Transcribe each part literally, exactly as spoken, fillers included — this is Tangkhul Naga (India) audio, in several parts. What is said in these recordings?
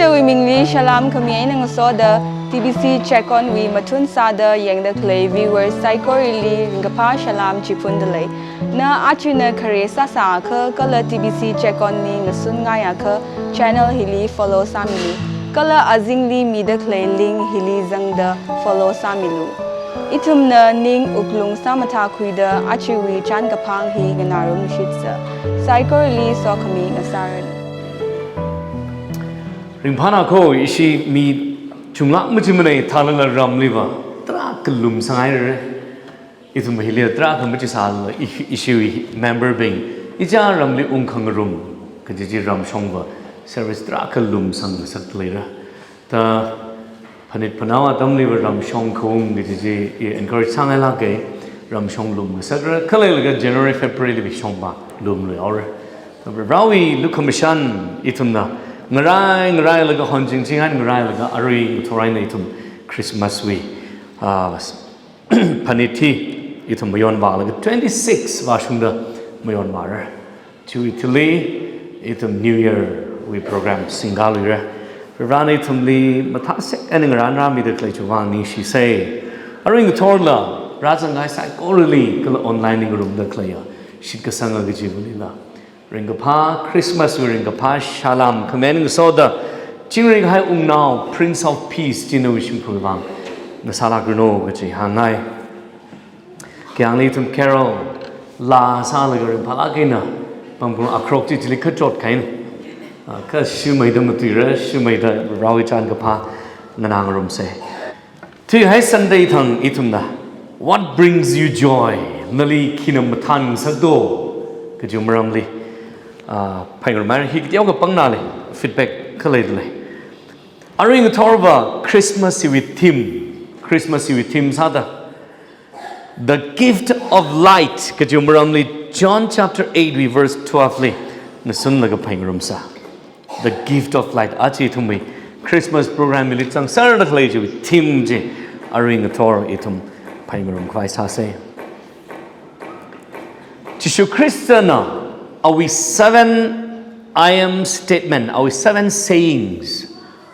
Wui mingli salam khami eina ngasoda T B C Check On wui mathun sāda yangda khalei viewers saikorali ringkaphā salam chiphundalei. Na achina khare sāsākha kala T B C Check On li ngasunngaiakha channel hili follow sāmilu. Kala azingli mida khalei link hili zangda follow sāmilu. Ithumna ning wuklung sāmathākhuida achiwui chānkaphang hi nganārumshitsa. Saikorali sokhami ngasāranu. Ringphāna kho ishi mi chunglāk machimanei thālala ramliva tarākha lumsanghairare. Ithum hili tarākha machisālala i-, ishi member bing ichā ramli ungkhangarum kaji chi ramshongva service tarākha lumsang ngasakleira. Ta phanit phanao atamliva ramshong khaung kaji chi i encourage sāngailāke, ramshong lum ngasakra, khaleilaga January, February li shongva lumluihaora. Ta Varewui lukhamashan ithumna ngarai ngarailaga honching chingan ngarailaga arui ngathor eina ithum Christmas wui, ah, phanit hi ithum mayonvālaga twenty-six vāshungda mayonvāra. Chiwui thili ithum New Year wui program singkaluira. Varena ithumli mathāsek eina ngarānrāmida khalei chiwui vang ningshisei. Arui ngathorla rāzangngai saikorali kala online li ngarumda khaleiya shitkasanga kachivalila ringkaphā Christmas wui ringkaphā salam khami eina ngasoda chingri kahai Wungnao Prince of Peace chi nawui shimkhurwui vang ngasālākranu kachi hāngngai. Kayāngli ithum carol laa sālaga ringphālāk eina pangpung akrok chi chili kachot kahaina. Ah, kha shumeida matuira, shumeida Varewui chānkaphā nganāngarumsei. Thuikahai Sunday thang ithumna, "What brings you joy?" Nali khina mathān ngasakdo kaji maramli, ah, phaingarumhaira. Hi kateokha pangnali feedback kha leidalei. Arui ngathorva Christmas wui theme, Christmas wui theme sāda, "The gift of light" kaji maramli John chapter eight wui verse twelve li ngasunlaga phaingarumsa. The gift of light. Aja ithumwui Christmas program hili zangserda khalei chiwui theme chi arui ngathor ithum phaingarum khavai sāsei. Jishu Khristana awui seven I am statement, awui seven sayings.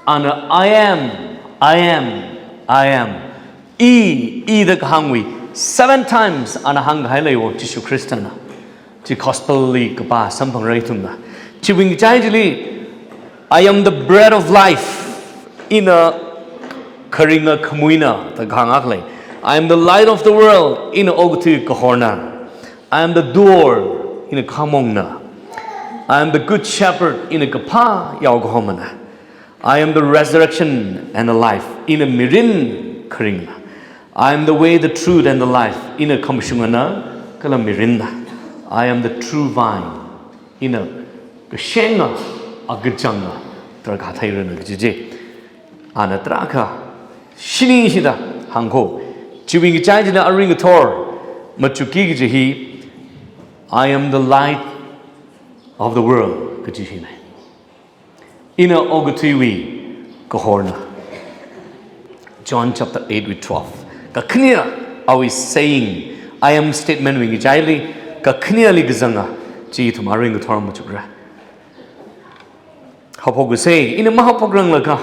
Ana "I am, I am, I am." I, I da kahāngwui seven times ana hāngkahai leiwo Jishu Khristana. Chi gospel li kapā samphangra ithumna. Chiwui ngachai chili, "I am the bread of life." Ina kharinga khamuina da kahāng akha lei. "I am the light of the world." Ina okathui kahorna. "I am the door." Ina khamongna. "I am the good shepherd." Ina kaphā yaokahomana. "I am the resurrection and the life." Ina mirin kharingna. "I am the way, the truth, and the life." Ina khamashungana kala mirinna. "I am the true vine." Ina kashenga, akachanga, tarākha theirana kaji chi. Ana tarākha shini shida hāngkho. Chiwui ngachai china arui ngathor machukki kaji hi, "I am the light of the world" kaji hina. Ina okathuiwui kahorna. John chapter eight wui twelve. Kakhane awui saying, "I am" statement wui ngachaili, kakhaneli kazanga chi ithum arui ngathor machukra. Haophok kasei, ina mahaophokranglakha,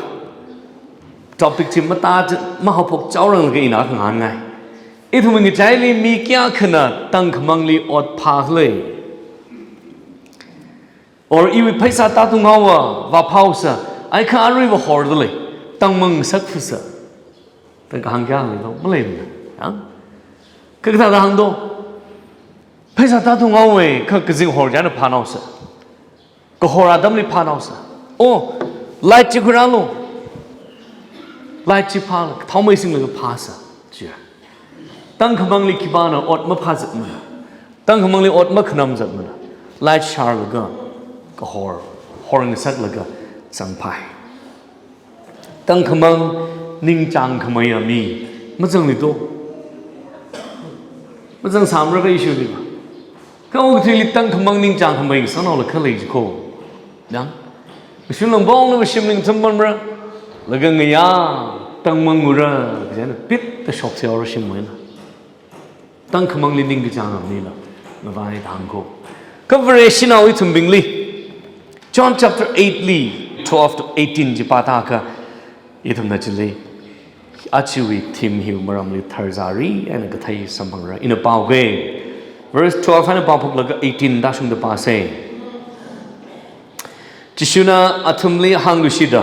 topic chi matā chi mahaophokchaoranglaga ina khangahānngai. Ithumwui ngachaili mi kayākhana tangkhamangli ot phākhalei. Or iwui pheisā tātunghaowa, vāphāosa, ai kha aruiva hordalei, tangmang ngasakphusa. Da kahāng kayā leilo, maleimana. Ya? Kha kathāda hāngdo? Pheisā tātunghaowa, kha kazing hor china phānaosa. Kahor atamli phānaosa. Oh, light chi khuirālu. Light chi phāla, thaomei singlaga phāsa. Chi. Tangkhamangli khipāna ot maphāzatmana. Tangkhamangli ot makhanamzatmana. Light sharlaga kahor, hor ngasaklaga zangphai. Tangkhamang ningchāng khameiya mi mazanglei to. Mazangsāmara kha issue li. Kha okathuili tangkhamang ningchāng khamei ngasānaola khalei jiko. Dang. Mashun langpongna mashimli ngatham pamra. Laga ngayā tangmang ura, kajana pitta shokseora shimwuina. Tangkhamangli ningkachāng amnila, ngavai thangko. Kha Vareshinao ithumbingli, John chapter eight li, twelve to eighteen chi pāda kha, ithumna chili, ajawui theme hiwui maramli tharzari eina kathei samphangra. Ina pāuge. Verse twelve eina pāphoklaga eighteen tāshungda pāsa. Jishuna athumli hāngluishida,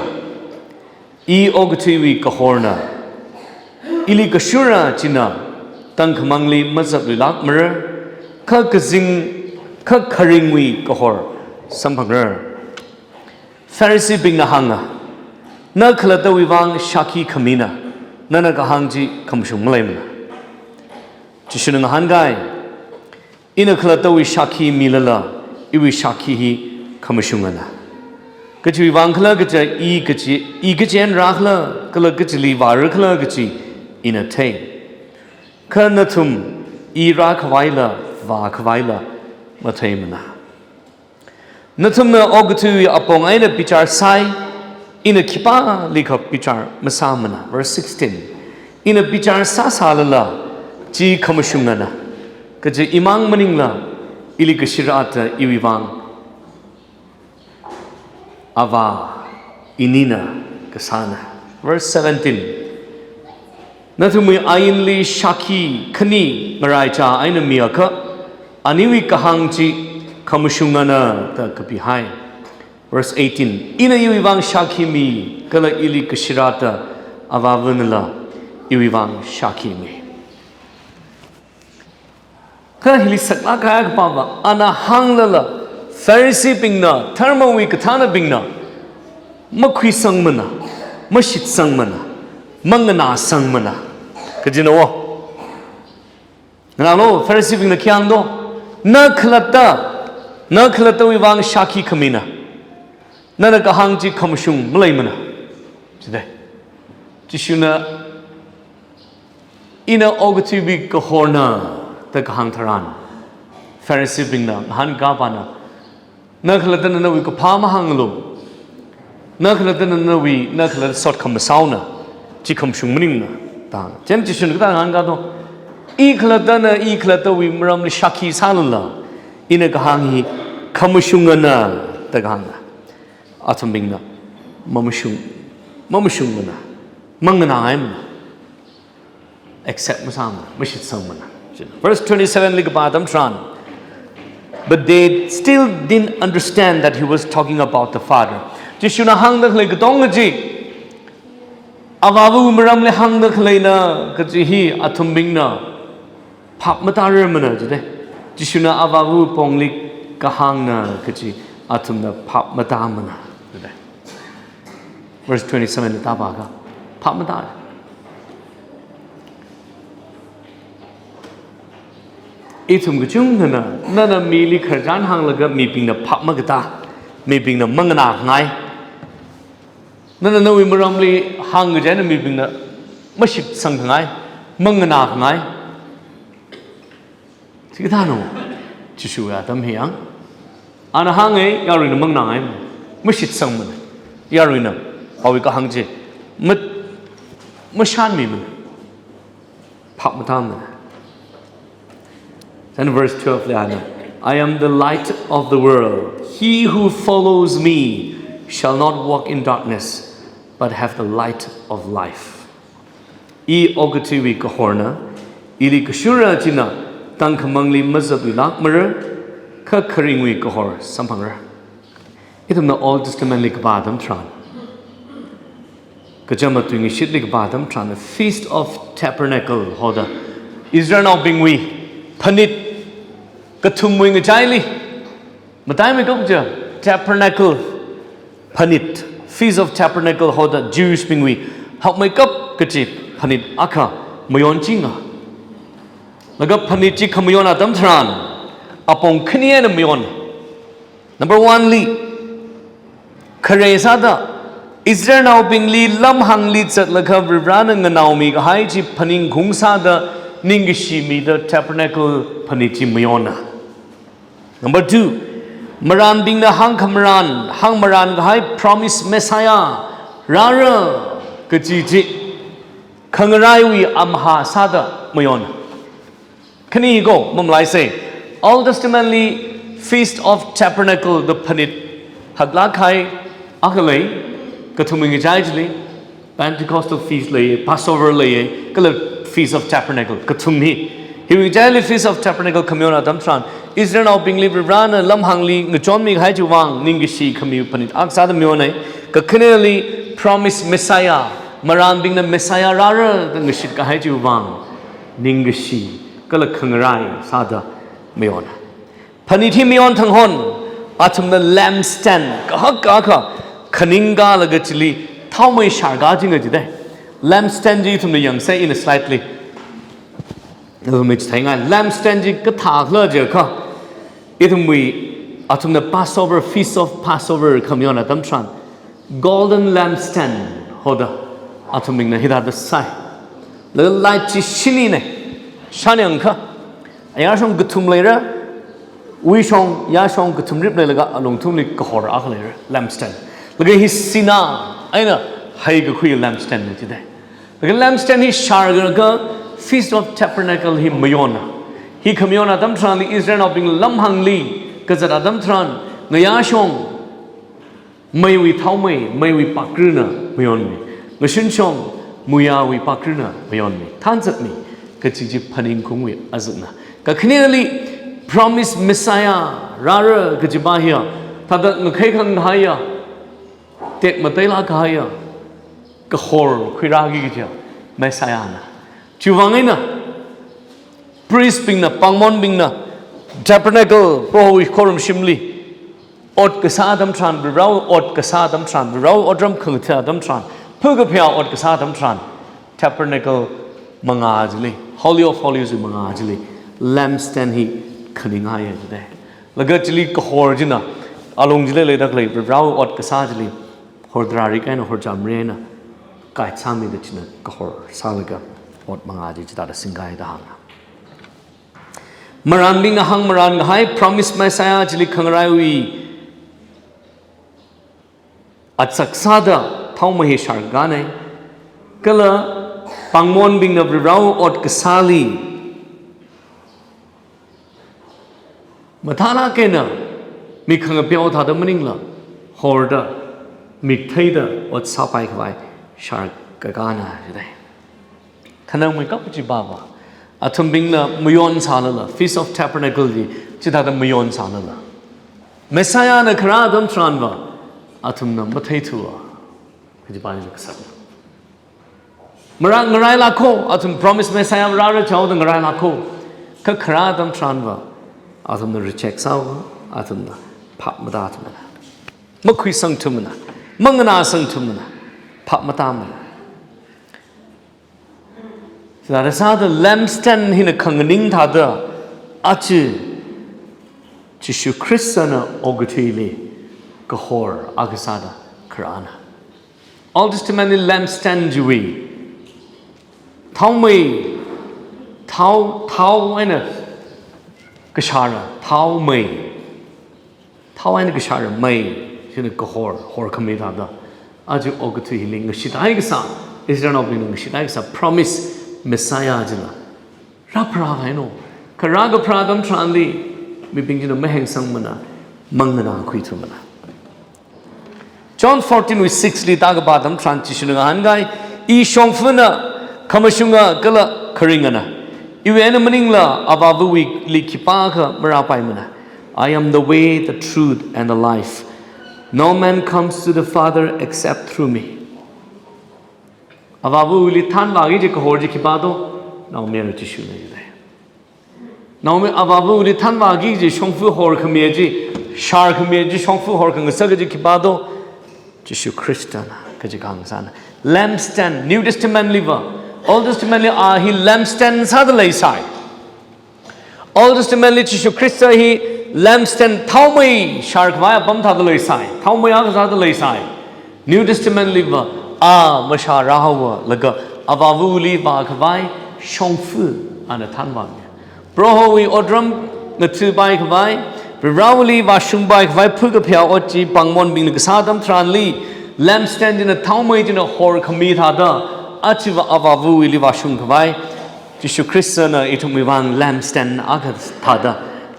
"I okathuiwui kahorna. Ili kashura china tangkhamangli mazatluilākmara, kha kazing, kha kharingwui kahor samphangra." Phariseebingna hānga, "Na khalattawui vang shākhi khamina, nana kahāng chi khamashung maleimana." Jishuna ngahānkai, "Ina khalattawui shākhi milala, iwui shākhi hi khamashungana. Kachiwui vang khala kaja i kachi, i kachi eina rākhala, kala kachili vārakhala kachi ina thei. Kha nathum i rākhavaila, vākhavaila matheimana. Nathumna okathuiwui apong eina bichar sāi, ina khipālikha bichar masāmana." Verse sixteen. "Ina bichar sāsālala, chi khamashungana. Kaja imang maningla, ili kashirata iwui vang Avā inina kasāna." Verse seventeen. "Nathumwui ainli shākhi khani ngaraichā eina miakha, aniwui kahāng chi khamashungana da kapihai." Verse eighteen. "Ina iwui vang shākhi mi, kala ili kashirata Avāvanala iwui vang shākhi mi." Kha hili saklākkahai kapava, ana hānglala, Phariseebingna, dharmawui kathānabingna makhuisangmana, mashitsangmana, manganāsangmana. Kajina wo. Nganālu, Phariseebingna khi hāng do, "Na khalatta, na khalattawui vang shākhi khamina. Nana kahāng chi khamashung maleimana." Chide. Jishuna, "Ina okathuiwui kahorna," da kahāng tharan, Phariseebingna ngahānkapana, "Na khalattana nawui kaphā mahānglu. Na khalattana nawui, na khalatta sot khamashaona. Chi khamashung maningna," da. Chieina Jishuna kathāda ngahānka do, "I khalattana, i khalattawui maramli shākhi sālala, ina kahāng hi khamashungana," da kahāngna. Athumbingna, "Mamashung, mamashungmana, manganāngaimana, accept masāmana, mashitsangmana." Verse twenty-seven li kapā atam tharan, "But they still didn't understand that he was talking about the Father." Jishuna hāngda khalei katonga chi, Avāva maramli hāngda khaleina kaji hi athumbingna phap matārar mana jide. Jishuna Avāva pongli kahāngna kaji athumna phap matāmana jide. Verse twenty-seven li tāpākha, phap matā. Ithum kachungkhana, nana mili khararchan hānglaga mibingna phap makatā, mibingna manganāngai. Nana nawui maramli hāng kaji eina mibingna mashitsangkhangai, manganāngai. Chikathāno, Jishuwui atam hi yang. Ana hānge, yaruina manganāngai, mashitsangmana. Yaruina awui kahāng chi ma, mashānmimana. Phap matāmana. Then verse twelve li ana, "I am the light of the world. He who follows me shall not walk in darkness, but have the light of life." I okathuiwui kahorna, ili kashura china tangkhamangli mazatluilākmara, kha kharingwui kahor samphangra. Ithumna Old Testament li kapā atam tharan, kachama tuingashitli kapā atam tharan, Feast of Tabernacle hoda, Israelnaobingwui phanit kathumwui ngachaili, mataimeikap kaja Tabernacle phanit, Feast of Tabernacle hoda Jews bingwui hakmeikap kaji phanit akha mayon chinga. Laga phanit chi khamayon atam tharan, apong khani eina mayon. Number one li, khare sāda, Israelnaobingli lamhāngli zatlaga Varivarana nganaomi kahai chi phaningkhaung sāda, ningkashi mida Tabernacle phanit chi mayonna. Number two, marānbingna hāngkhamaran, hāngmaran kahai promised Messiah rāra kaji chi khangaraiwui amahā sāda mayon. Khani ko, mamalaisa, Old Testament li Feast of Tabernacle da phanit haklāk kahai Akha lei, kathum ngachai chili, Pentecostal feast lei, Passover lei, kala Feast of Tabernacle, kathum hi. Hiwui ngachaili Feast of Tabernacle khamayon atam tharan, Israelnaobingli Varivarana lamhāngli ngachonmi kahai chiwui vang, ningkashi khami phanit akha sāda mayonei, kakhaneli promise Messiah, marānbingna Messiah rāra da ngashit kahai chiwui vang, ningkashi, kala khangarai sāda mayona. Phanit hi mayon thang hon, athumna lampstand, kahak kahak, khaningkalaga chili, thaomei sharka jinga jidai. Lampstand chi ithumna yangsei in a slightly. Ithumna chitheingai, lampstand chi kathākhala jiakha, ithumwui, athumna Passover, Feast of Passover khamayon atam tharan, golden lampstand hoda, athumbingna hithāda sāi. Laga light chi shininei, shanyangkha, ayarshong kathum leira, wuishong, yashong kathumrip leilaga alungthungli kahor akha leira, lampstand. Laga hi sina eina haikakhui lampstand na jidai. Laga lampstand hi sharlaga Feast of Tabernacle hi mayona. Hi khamayon atam tharanli Israelnaobing lamhāngli kazat atam tharan, ngayashong meiwui thaomei, meiwui pakrina mayonmi. Ngashunshong muiyawui pakrina mayonmi. Thanzatmi, kachi chi phaningungwui azakna. Kakhaneli promise Messiah rāra kajipa hiya, thāda ngakhai khangahaiya, tekmateilāk kahaiya, kahor khuirāki kajiya, Messiah na. Chiwui vang eina, priest bingna, pāngmonbingna, tabernacle, Prohowui khorumshimli, ot kasā atam tharan, Varewui ot kasā atam tharan, Varewui otram khangatha atam tharan, phukaphayā ot kasā atam tharan, tabernacle mangā chili, Holy of Holies mangā chili, lampstand hi khaninghaiya jidai. Laga chili kahor china, alung chili leida khalei, Varewui ot kasā chili, hor tarākha eina hor chāmrei eina, kaitsāmida china kahor sālaga, ot mangā chi chithāda singhai da hānga. Marānbingna hāngmarān kahai promise Messiah chili khangaraiwui atsak sāda thaomei hi sharkanei. Kala pāngmonbingna Varewui ot kasāli mathālāk eina mi khangapeo thāda maningla, horda, mik theida ot sāpai khavai sharkakana jidai. Khanangmeikap kajipa va, athumbingna mayon sālala, Feast of Tabernacle chi, chithāda mayon sālala, Messiah na kharā atam tharan va, athumna matheithua, kajipa ni kasā. Marā ngarailākho, athum promise Messiah rāra chaoda ngarailākho. Kha kharā atam tharan va, athumna reject sāhaowa, athumna phap matāthumana. Makhuisangthumana, manganāsangthumana, phap matāmana. Sāda sāda lampstand hina khanganing thāda, aja Jishu Khristana okathuili kahor akha sāda kharāna. Old Testament li lampstand chiwui thaomei, thao, thao eina kashāra, thaomei, thao eina kashāra mei, china kahor, horkhami thāda, aja okathui hili ngashitai kasā, Israelnaobingna ngashitai kasā promise Messiah chila rāpharā haino. Kha rākapharā atam tharanli, mibing china mahengsangmana, manganākhuithumana. John fourteen wui six li tākapā atam tharan Jishuna ngahānkai, I shongfana, khamashunga kala kharingana. Iwui eina maningla Avāvawuili khipākha marāpaimana. I am the way, the truth, and the life. No man comes to the Father except through me. Avāvawuili thanvāki kaji kahor chi khipā do, Naomayara Jishuna jidai. Naomayara Avāvawuili thanvāki kaji shongfa horkhami chi, sharkhami chi, shongfa horkhangasak kaji khipā do, Jishu Khristana, kaji khangasakna. Lampstand, New Testament li va, Old Testament li a hi lampstand sāda leisai. Old Testament li Jishu Khrista hi lampstand thaomei sharkhavai apam thāda leisai, thaomei akha sāda leisai. New Testament li va a mashārāhaowa laga Avāvawuili vākhavai shongfa ana thanvāmi. Prohowui otram ngathapai khavai, Varewuili vāshungpai khavai phukaphayā ot chi pāngmonbingna kasā atam tharanli, lampstand china thaomei china horkhami thāda, aja va Avāvawuili vāshungkhavai, Jishu Khristana ithumwui vang lampstand akha thāda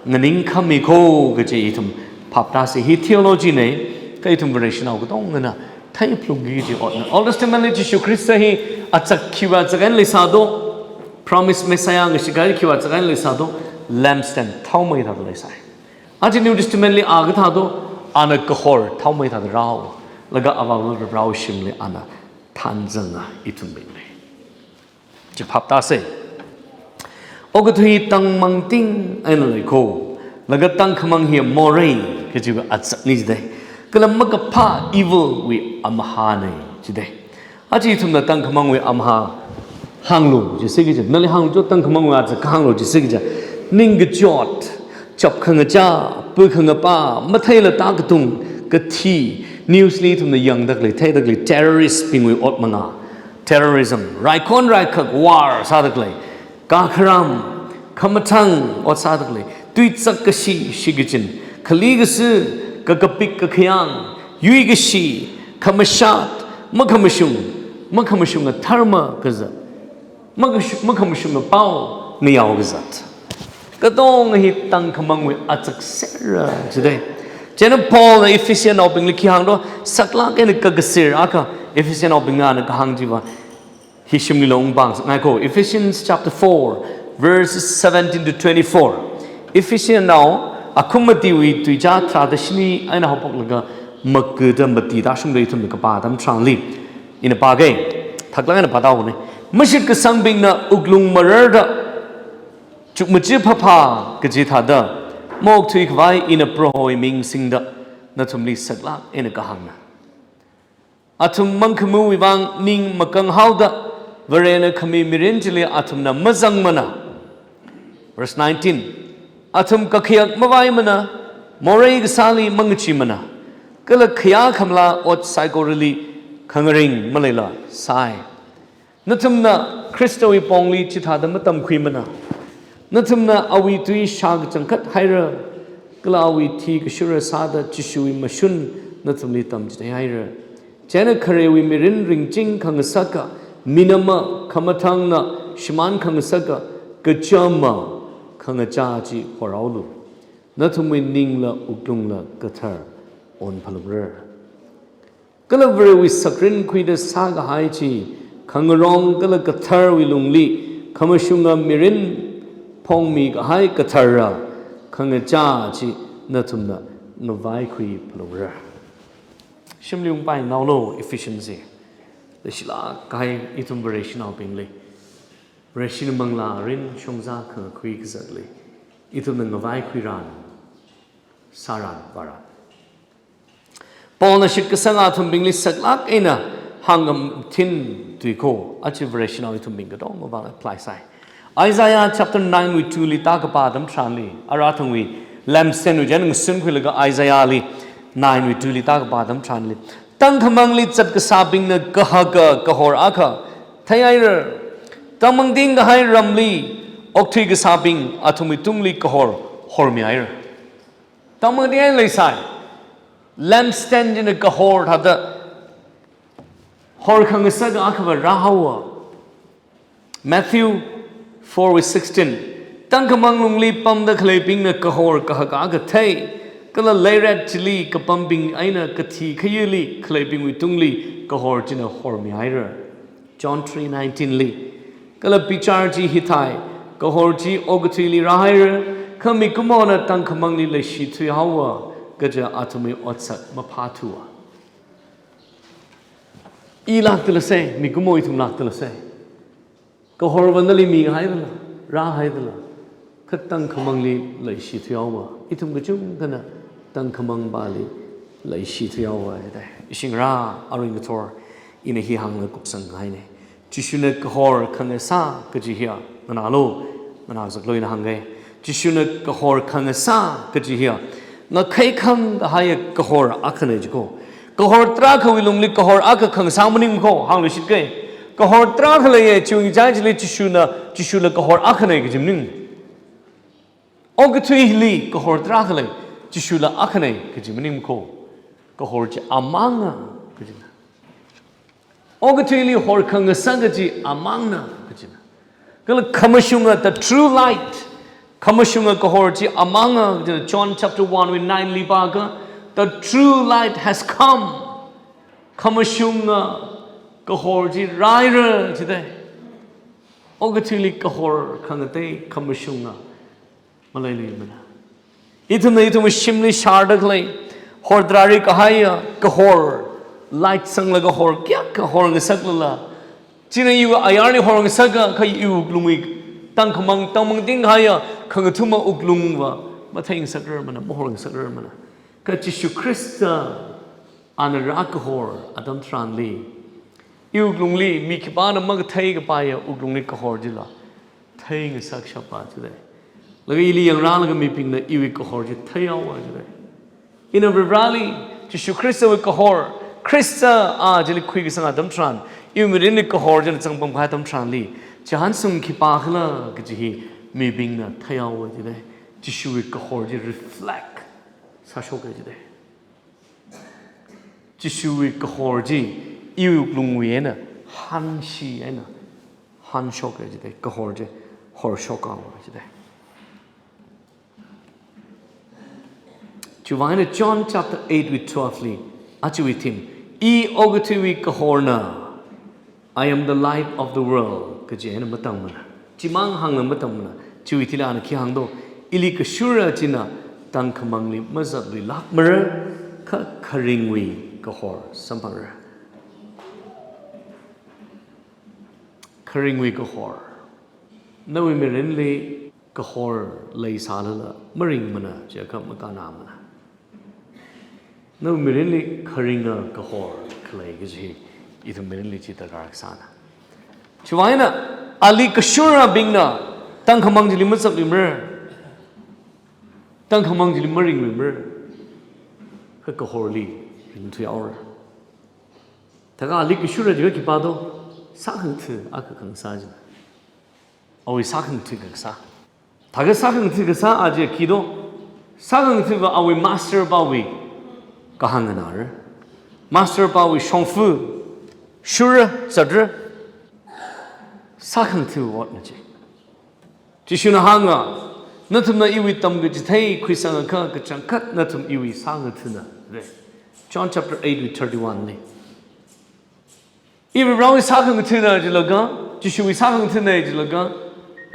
nganingkhami kho kaji ithum phap tāsi. Hi theology nei, Kha ithum Vareshinao katongana theiphalungki kaji otna. Old Testament li Jishu Khrista hi achak khiwui achak eina leisādo, promise Messiah ngashikai khiwui achak eina leisādo, lampstand thaomei thāda leisai. Aja New Testament li a kathādo, ana kahor thaomei thāda rāhao, laga Avāva Varewui shimli ana thanzanga ithumbingli. Chi phap tāsei. Okathui tangmangting eina leiko, laga tangkhamang hi morei kajiwui atsakna jidei. Kala makaphā evil wui amahāna jidei. Aja ithumna tangkhamangwui amahā hānglu jisi kaja, nali hānglu jo, tangkhamangwui atsak hānglu jisi kaja. Ningkachot, chap khangachā, pu khangapā, matheila tākatung, kathi, news li ithumna yangdakhalei, theidakhalei, terrorist bingwui ot mangā. Terrorism, raikhon raikhak war sādakhalei, kakharam, khamathāng ot sādakhalei, tuizak kashi, shikachin, khali kasu, kakapik kakhayang, yuikashi, khamashat, makhamashung, makhamashunga dharma kazat, makhamashu-, makhamashunga pao ngayao kazat. Katonga hi tangkhamangwui atsak sera jidei. Chieina Paulna Ephesiannaobingli khi hāngdo, saklāk eina kakasir akha Ephesiannaobingna kahāng chiva hi shimli long bang ngaiko, Ephesians chapter four, verses seventeen to twenty-four. Ephesiannao akhum matiwui tuizā tharāda shini eina haophoklaga makuda mati tāshungda ithumna kapā atam tharanli, ina pākei, thaklāk eina pātāhaone. Mashitkasangbingna wuklung mararda, chukmaja phāphā kaji thāda maokthuikhavai ina Prohowui ming singda nathumli saklāk eina kahāngna. Athum mangkhamawui vang ning makanghaoda, Varena khami mirin chili athumna mazangmana. Verse nineteen. Athum kakhayak mavaimana, morei kasāli mangachimana, kala khayā khamalā ot saikorali khangaring maleila sāi. Nathumna Khristawui pongli chithāda matamkhuimana. Nathumna awui tui shā kachangkhat haira, kala awui thi kashura sāda Jishuwui mashun nathumli tamchinei haira. Chieina kharewui mirin ringching khangasaka, minama, khamathāngna, shimān khangasaka, kachama, khangachā chi horhaolu. Nathumwui ningla wuklungla kathar onphalungra. Kala Varewui sakrin khuida sākahai chi, khangarong kala katharwui lungli, khamashunga mirin phongmikahai kathara, khangachā chi nathumna ngavaikhui phalungra. Shimli ungpainaolu Ephesians hi. Leishilāk kahai ithum Vareshinaobingli, Vareshina manglā rin shongza khangakhui kazatli ithumna ngavaikhuiran, sāran, vāran. Paulna shitkasanga athumbingli saklāk eina hāngkhamthin tui ko, aja Vareshinao ithumbing katonga vang apply sāi. Isaiah chapter nine wui two li tākapā atam tharanli, arāthangwui lampstand wui chān ngasunkhuilaga Isaiah li nine wui two li tākapā atam tharanli, tangkhamangli zatkasābingna kahaka kahor akha theihaira. Tangmangting kahai ramli okthui kasābing athumwui tungli kahor hormihaira. Tangmangting eina leisai. Lampstand china kahor thāda horkhangasaka akhava rāhaowa. Matthew four verse sixteen. Tangkhamang lungli pamda khaleibingna kahor kahaka akha thei, kala leiret chili kapambing eina kathi khayili khaleibingwui tungli kahor china hormihaira. John three nineteen li. Kala bichar chi hithai, kahor chi okathuili rāhaira, kha mikumona tangkhamangli leishithuihaowa, kaja athumwui otsak maphāthuwa. Ilākda leisai, mikumo ithumlākda leisai. Kahorva nali mihaidala, rāhaidala, kha tangkhamangli leishithuihaowa. Ithum kachungkhana tangkhamangvali leishithuihaowa jidai. Ishi ngarā aruingathor, ina hi hānglaga kupsanghaina. Jishuna kahor khangasā kaji hiya, nganālu, nganāzaklu ina hānga. Jishuna kahor khangasā kaji hiya, ngakhaikhang kahaiya kahor akhana jiko. Kahor tarākhawui lungli kahor akha khangasā maning ko, hāngluishit kei. Kahor tarākha leiya, chiwui ngachaili Jishuna, Jishula kahor akhana kaji maning. Okathuili kahor tarākha lei, Jishula akhana kaji maning ko. Kahor chi amanga kajina. Okathuili horkhangasaka chi amangna kajina. Kala khamashunga, the true light, khamashunga kahor chi amanga kajina. John chapter one wui nine li pākha, The true light has come. Khamashunga kahor chi rāhaira jidalei. Okathuili kahor khangatei khamashunga maleiluimana. Ithumna ithum shimli shārdalei, hor tharāli kahaiya kahor, light sanglaga kahor, kayākha horngasaklala, china iwui ayarli horngasaka, kha iwui wuklungwui tangkhamang, tangmangting kahaiya khangathuma wuklungva matheingasakrar mana, mahorngasakrar mana. Kha Jishu Khrista ana rākahor atam tharanli, iwui wuklungli mi khipāna makathei kapaiya wuklungli kahor chila theingasak shapa jidalei. Laga ili yangrālaga mibingna iwui kahor chi theihaowa jidalei. Ina Varivarāli, Jishu Khristawui kahor, Khrista a chili khuikasang atam tharan, iwui mirinli kahor china zangpam kahai atam tharanli, chihānsung khipākhala kaji hi mibingna theihaowa jidalei. Jishuwui kahor chi reflect sāshoka jidalei. Jishuwui kahor chi iwui wuklungwui eina hānshi eina hānshoka jidalei, kahor chi horshokhaowa jidalei. Chiwui vang eina John chapter eight wui twelve li, ajawui theme, I okathuiwui kahorna, I am the light of the world, kaji eina matangmana. Chimang hāngla matangmana. Chiwui thili ana khi hāngdo, ili kashura china tangkhamangli mazatluilākmara, kha kharingwui kahor samphangra. Kharingwui kahor. Nawui mirinli kahor leisālala maringmana, jiakha makannāmana. Nawui mirinli kharinga kahor khalei kaji hi ithum mirinli chi darkar kasāna. Chiwui vang eina ali kashurabingna tangkhamang chili mazatluimara, tangkhamang chili maringluimara, kha kahorli ringthuihaora. Thākha ali kashura jiakha khipādo, sākhangatha akha khangasā jina. Awui sākhangatha kasā. Thākha sākhangatha kasā a chi khido, sākhangathava awui master pāwui kahāng nganāra. Master pāwui shongfa shurra, zatra. Sākhangatha otna chi. Jishuna hānga, nathumna iwui tamkachithei khuisangakha kachangkhat nathum iwui sāngathana, da. John chapter eight wui thirty-one li. I Varivarāwui sākhangathana jilaga, Jishuwui sākhangathana jilaga,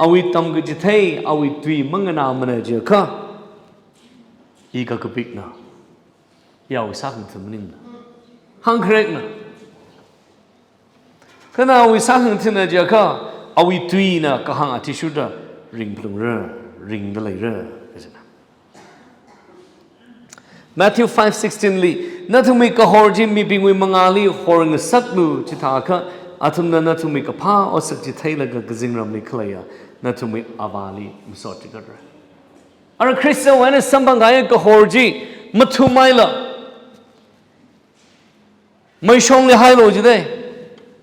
awui tamkachithei, awui tui manganāmana jiakha, i kakapikna, i awui sākhangatha maningna. Hāngkharekna. Kha na awui sākhangathana jiakha, awui tuina kahāng athishurda ringphalungra, ringda leira, kajina. Matthew five sixteen li, nathumwui kahor chi mibingwui mangāli horngasaklu, chithākha athumna nathumwui kaphā otsak chi theilaga kazingramli khaleiya nathumwui Avāli masot chigatra. Ara Khristawui eina samphang kahai kahor chi mathumhaila, meishongli hailu jidalei.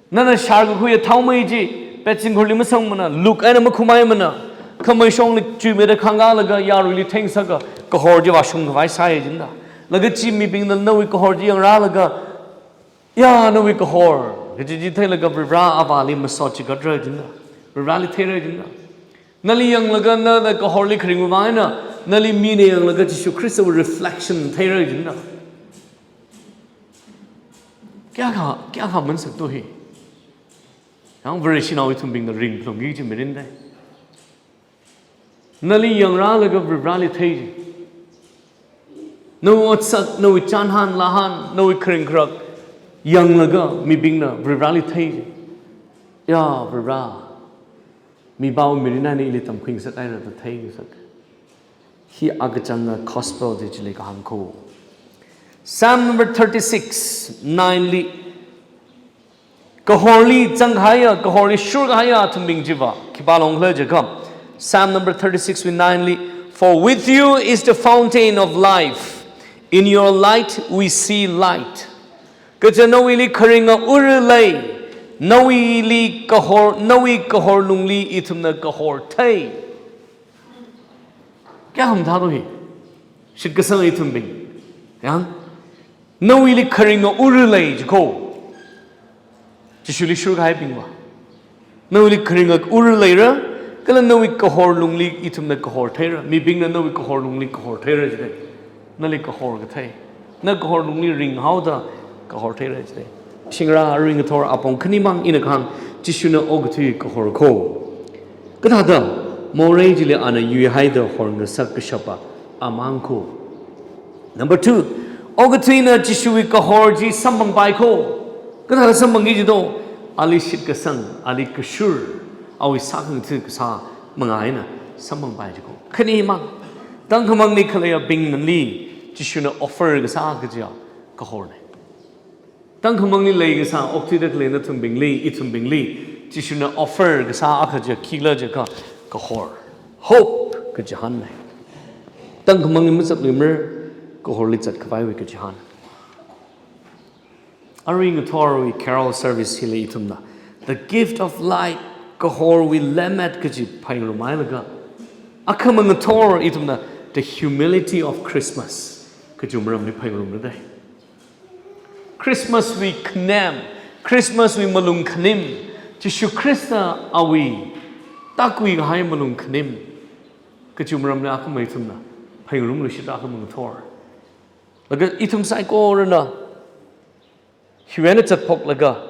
Nana shārkakhuiya thaomei chi, petching khurli masangmana, luk eina makhumhaimana, kha meishongli chuimeida khangalaga yaruili theingasaka kahor chi vāshung khavai sāya jida. Laga chi mibingna nawui kahor chi yangrālaga, ya, nawui kahor kaji chi theilaga Varivarā Avāli masot chigatra jida. Varivarāli theira jida. Nali yanglaga nana kahorli kharingwui vang eina, nali mina yanglaga Jishu Khristawui reflection theira jida. Kayākha, kayākha mansakto hi. Yang Vareshinao ithumbingna ringphalungki kaji mirin dei. Nali yangrālaga Varivarāli thei ji. Nawui otsak, nawui chānhān, lāhān, nawui kharing kharak yanglaga mibingna Varivarāli thei ji. Ya, Varivarā, mipāwui mirin eina ili tamkhuingasakhaira da theingasak. Hi akachanga gospel chi chili kahāng kho. Psalm number thirty-six, nine li, kahorli zangkahaiya, kahorli shurkahaiya athumbing chiva khipā longkhala jiakha, Psalm number thirty-six wui nine li, "For with you is the fountain of life. In your light we see light." Kaja nawuili kharinga ura lei, nawuili kahor, nawui kahor lungli ithumna kahor thei. Kayākha mathāto hi. Shitkasang ithumbing. Yang, nawuili kharinga ura lei jikho. Jishuli shurkahaibingva. Nawuili kharinga ura leira, kala nawui kahor lungli ithumna kahor theira, mibingna nawui kahor lungli kahor theira jidalei. Nali kahor kathei. Na kahor lungli ringhaoda kahor theira jida. Shingra aruingathor apong khanimang ina kahāng, Jishuna okathui kahor kho. Kathāda morei chili ana yuihaida horngasak kashapa amang kho. Number two, okathuina Jishuwui kahor chi samphangpai kho. Kathāda samphangki jido, ali shitkasang, ali kashur, awui sākhangatha kasā manga eina samphangpai ji kho. Khanimang, tangkhamangli khaleiyabingli Jishuna offer kasā kajiya kahorna. Tangkhamangli leikasā, okthuida khalei nathumbingli, ithumbingli Jishuna offer kasā akha jiya khila jiakha kahor. Hope kachihānna. Tangkhamangli mazatluimara, kahorli zatkhavaiwui kachihān. Aruingathorwui carol service hili ithumna The Gift of Light, kahorwui lemmet kaji phaningrumhailaga, akhamang ngathor ithumna The Humility of Christmas kaji maramli phaningrumra dai. Christmas wui khanem, Christmas wui malung khanim, Jishu Khrista awui takkhuikahai malung khanim kaji maramli akhamang ithumna phaningrumluishitra, akhamang ngathor. Laga ithum saikorana hiwui eina zatphoklaga,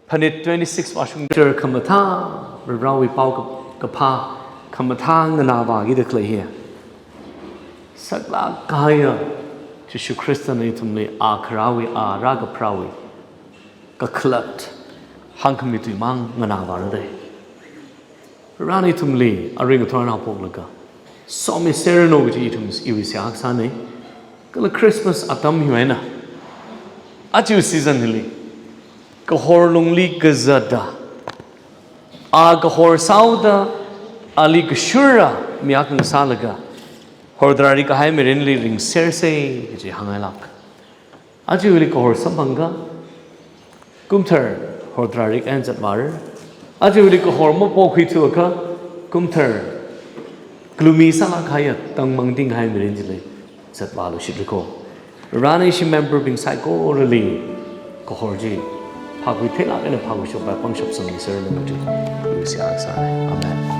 phanit twenty-six vāshungda khamathā, Varewui pao ka-, kaphā khamathā nganāvākida khalei hi, saklāk kahaiya Jishu Khristana ithumli a kharāwui, a rākapharāwui kakhalat hāngkhami tuimang nganāvāra dai. Varena ithumli aruingathor eina haophoklaga somiserranu kaji ithum iwui seihā kasāna. Kala Christmas atam hiwui eina, aja season hili kahor lungli kazata, a kahor sāhaoda, ali kashura mi akha ngasālaga, hordrari kahai mirinli ringsersa kaji hānghailāk. Aja hiwuili kahor samphangakha, kumthar hordrari eina zatvāra. Aja hiwuili kahor mapokhuithuakha, kumthar gloomy sālāk kahaiya tangmang tinghai mirin chili zatvāluishitra kho. Varena ishi member bing saikorali kahor chi phākhui theilāk eina phākhuishappai pangshap sangmiserranu kaji iwui seihā kasāna. Amen.